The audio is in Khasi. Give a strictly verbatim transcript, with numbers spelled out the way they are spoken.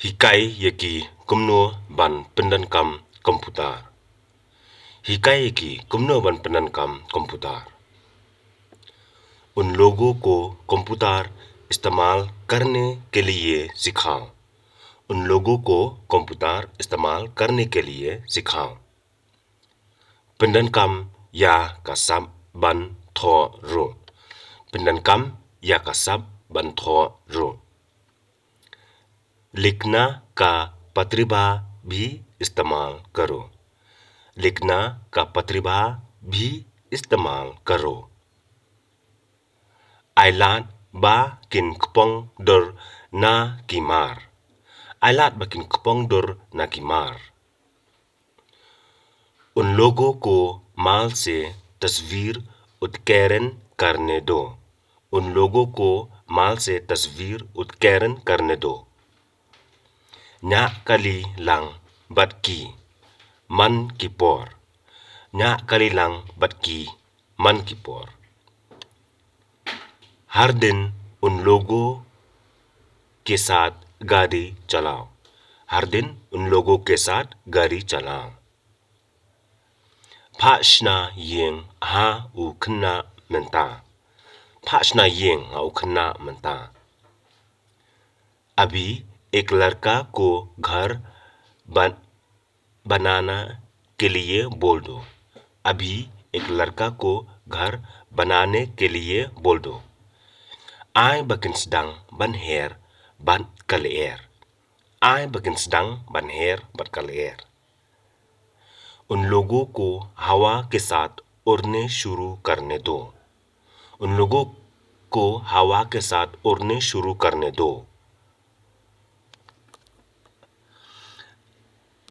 Hikai ïa ki kumno ban pyndonkam komputar. Hikai ïa ki kumno ban pyndonkam komputar. उन लोगों को कंप्यूटर इस्तेमाल करने के लिए सिखाओ। उन लोगों को कंप्यूटर इस्तेमाल करने के लिए सिखाओ. Pyndonkam ïa ka sap ban thoh ruh. Pyndonkam ïa ka sap ban thoh ruh. लिखना का पत्रिबा भी इस्तेमाल करो. लिखना का पत्रिबा भी इस्तेमाल करो. Ai lad ba kin kpong dur na ki mar. Ai lad ba kin kpong dur na ki mar. उन लोगों को माल से तस्वीर उत्कीर्ण करने दो. उन लोगों को माल से तस्वीर उत्कीर्ण करने दो. Ñiah kali lang bad ki man ki por. Ñiah kali lang bad ki man ki por. हर दिन उन लोगों के साथ गाड़ी चलाओ. हर दिन उन लोगों के साथ गाड़ी चलाओ. Phah shna ïing ha u khynnah mynta. Phah shna ïing ha u khynnah mynta. अभी एक लड़का को घर बन-, बनाने के लिए बोल दो. अभी एक लड़का को घर बनाने के लिए बोल दो. Ai ba kin sdang ban her bad ka lyer. Ai ba kin sdang ban her bad ka lyer. उन लोगों को हवा के साथ उड़ने शुरू करने दो. उन लोगों को हवा के साथ उड़ने शुरू करने दो.